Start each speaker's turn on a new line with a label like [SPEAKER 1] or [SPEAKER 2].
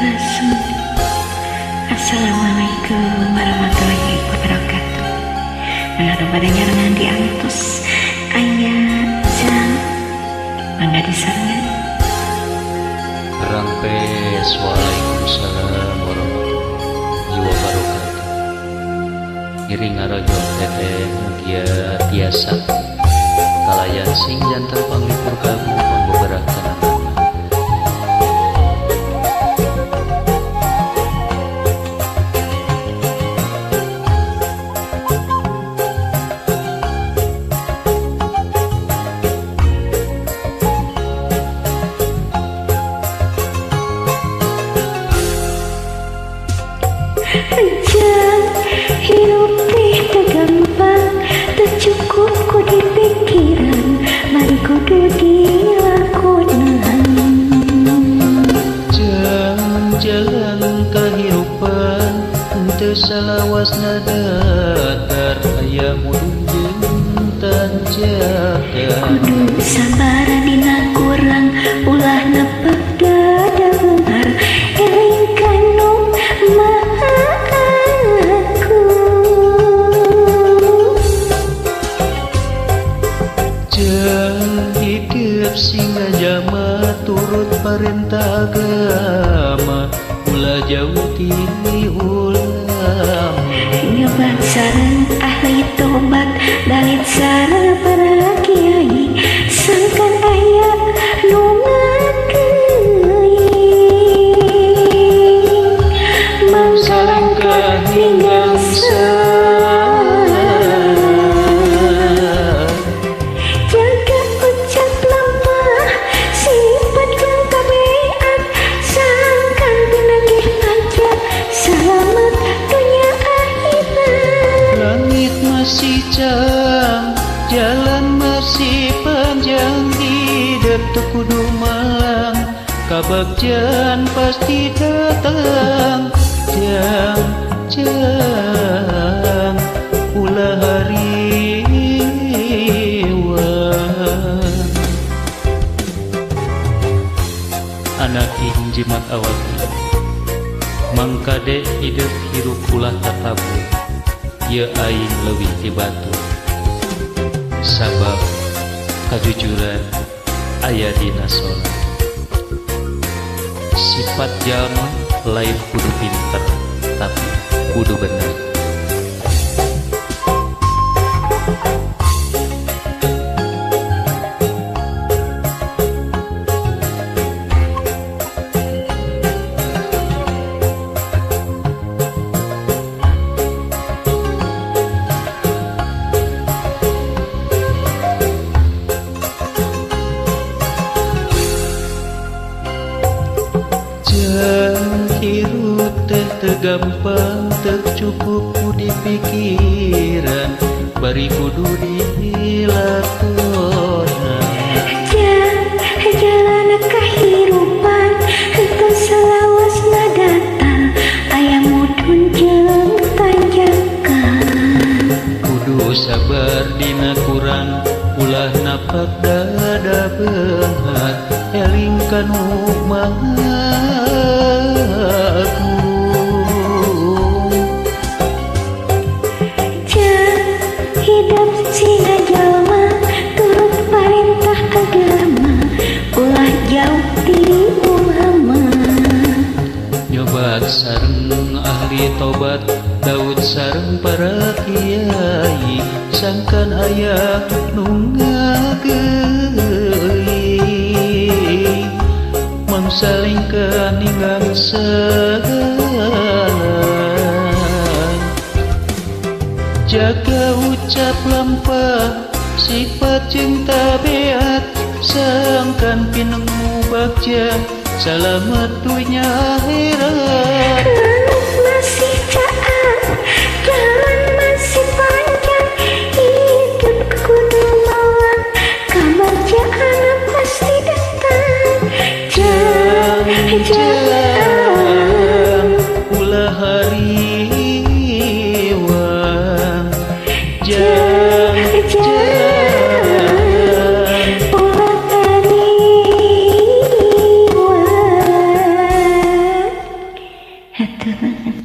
[SPEAKER 1] Sampurasun. Assalamualaikum warahmatullahi wabarakatuh. Mangga pada nyarengan diantos aya jang mangga disarengan.
[SPEAKER 2] Rampes, waalaikumsalam warahmatullahi wabarakatuh. Ngiring ngarojong teteh mugia tiasa kalayan sing janten panglipur kalbu pangbeberah tenangan.
[SPEAKER 1] Jang hirup teh teu gampang, teu cukup ku dipikiran, bari kudu dilakonan.
[SPEAKER 2] Jang jalan kahirupan teu salawasna datar, aya mudun jeung tanjakan.
[SPEAKER 1] Kudu sabar dina kurang, ulah nepak dada beunghar, eling ka nu Maha Agung.
[SPEAKER 2] Jang hidup singa jama turut parentah agama, ulah jauh ti ulama.
[SPEAKER 1] Nyobat sareng ahli tobat, dalit sareng para kiai, sangkan aya nu ngakeuing. Mangkalangkah ninggal jaga ucap lampah, sifat jeung tabiat, sangkan pinanggih pajak, selamat dunia akhirat.
[SPEAKER 2] Langit masih cang, jalan masih panjang, hidup teu kudu malang, kabagjan pasti datang. Jang, jang, ulah hariwang. Anak ing jimat awak mangkade hidup hirup ulah takabur, ieu aing leuwih ti batu. Sabab kajujuran aya dina solat. Sifat jalma lain kudu pinter, tapi kudu bener. Jang hirup teh teu gampang, teu cukup ku dipikiran, bari kudu dilakonan.
[SPEAKER 1] Jang jalan kahirupan henteu salawasna datang, aya mudun jeung tanjakan.
[SPEAKER 2] Kudu sabar dina kurang, ulah napak dada beunghar, eling ka nu Maha Agung.
[SPEAKER 1] Jang hidup singa jalma turut parentah agama, ulah jauh ti ulama.
[SPEAKER 2] Nyobat sareng ahli tobat, Daud sareng para kiai, sangkan aya nu ngageuing. Mangsalingkeun ninggang salah, jaga ucap lampah, sifat jeung tabiat, sangkan pinengu bagja, salamet dunya akhirat.
[SPEAKER 1] Langit masih caang, jalan masih panjang, hidup kudu malang, kebahagiaan pasti datang. Jang,
[SPEAKER 2] Jang, ulah hariwang. Jang, jang,
[SPEAKER 1] ulah hariwang. Hatur nuhun.